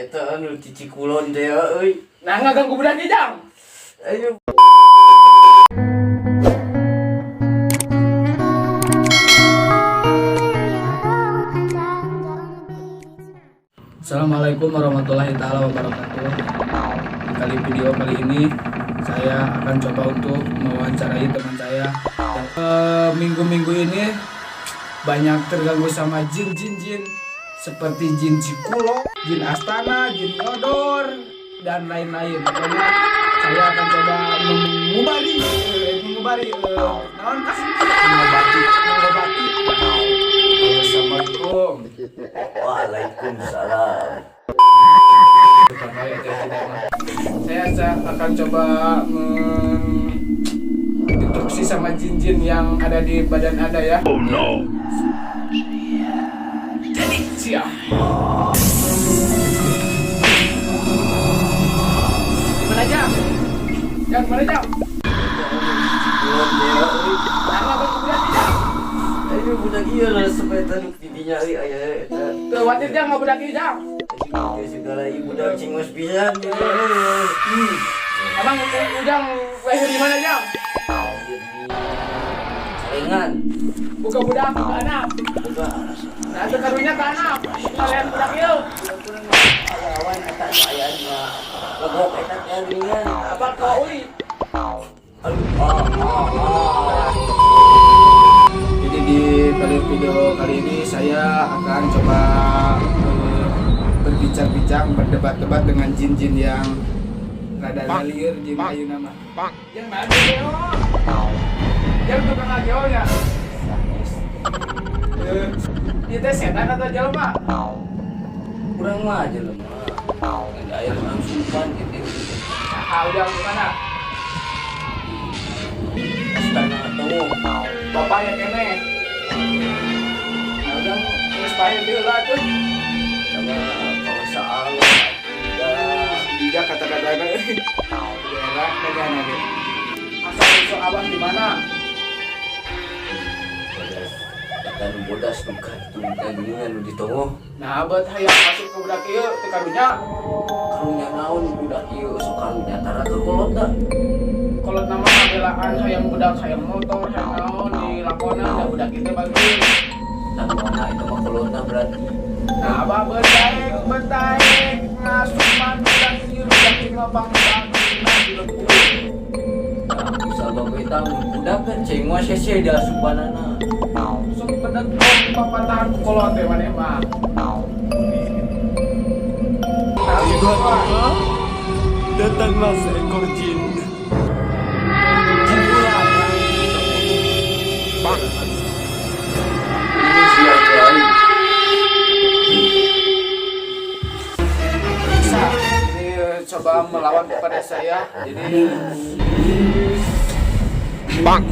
Eta anu ti Cikulon teh euy. Nah, ngaganggu budak ieu, Jang. Ayo. Assalamualaikum warahmatullahi taala wabarakatuh. Di kali video kali ini saya akan coba untuk mewawancarai teman saya yang minggu-minggu ini banyak terganggu sama jin-jin-jin seperti jin Cikulo, jin Astana, jin Nyodor, dan lain-lain. Pokoknya saya akan coba mengubari, naon ah? Mengobati, mengobati. Assalamualaikum. Waalaikumsalam. Bukan wae teh tidak mah. Saya akan coba menginstruksi sama jin-jin yang ada di badan Anda ya. Oh no. Jadi siap. Mana jam? Jam mana jam? Cikulon teh euy. Nah, ngaganggu budak ieu, Jang. Ayo budak ieu lah sampai eta nu di dinya euy aya eta. Tuh, watir jang mau budak ieu, Jang. Anjing segala ieu budak cingos pisan. Hmm. Abang Ujang lahir di mana, Jang? Lahir di Celengan. Buka budak, buka anak. Boga. Nah, itu karunya ke anak. Kalian budak ieu. Awan eta aya mah. Legok eta teh geuningan. Abang kau uli. Aduh, ah, ah, ah. Jadi di kali video kali ini saya akan coba berbincang-bincang, berdebat-debat dengan jin-jin yang rada liar jin ayeuna mah. Yang mana geo? Yang tukang ngageo nya. Ieu teh setan atau jelema? Kurang mah jelema. Ngan aya asupan gitu. Ah, udah gimana? Astana atau Bapak ya kene. Nah, udah geus pae deui lah tuh. Sama kawasan udah. Tidak kata-kata daerah nanya ge. Asal usul abah di mana? Bodas eta nu bodas nu katuh geuningan nu ditongoh. Nah, abah hayang masuk ke budak ieu teu karunya. Karunya naon budak ieu sok karunya tara ke kolotna. Kolot nama ngabelaan hayang budak hayang motor hayang naon dilakonan da budak ieu teh bagus. Nah, mana eta mah kolotna berarti. Nah, abah betaek betaek ngasupan budak ieu budak ieu mah pang-pangna dilebur. Nah, bisa bapak eta mun budak kan ceng mah sese diasupanana. Sok bener tong papatahan ku kolot teh maneh mah. Tiba-tiba datanglah seekor jin. Jin ular. Ini sia aing. Bisa ini coba melawan kepada saya. Jadi Bang.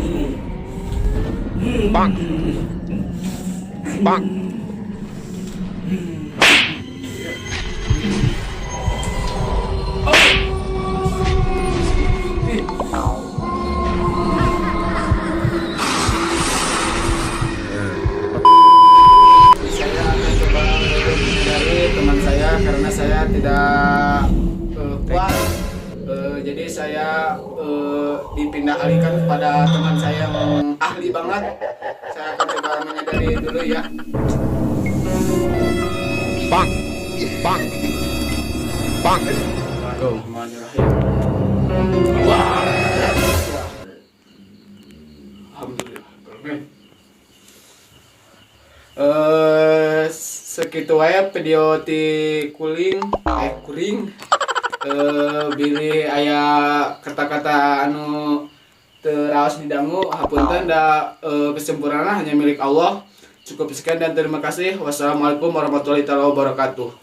Bang. Bang. Ih, saya akan coba dari teman saya karena saya tidak kuat. Jadi saya dipindah alihkan kepada teman saya yang ahli banget. Saya akan coba menyadari dulu ya. Bang. Bang. Bang. Bismillahirrahmanirrahim. Wah. Alhamdulillah. Amin. Segitu wae video ti kuling eh kuring, bilih aya kata-kata anu teu raos didangu, hapunten da kesempurnaan hanya milik Allah. Cukup sekian dan terima kasih. Wassalamualaikum warahmatullahi wabarakatuh.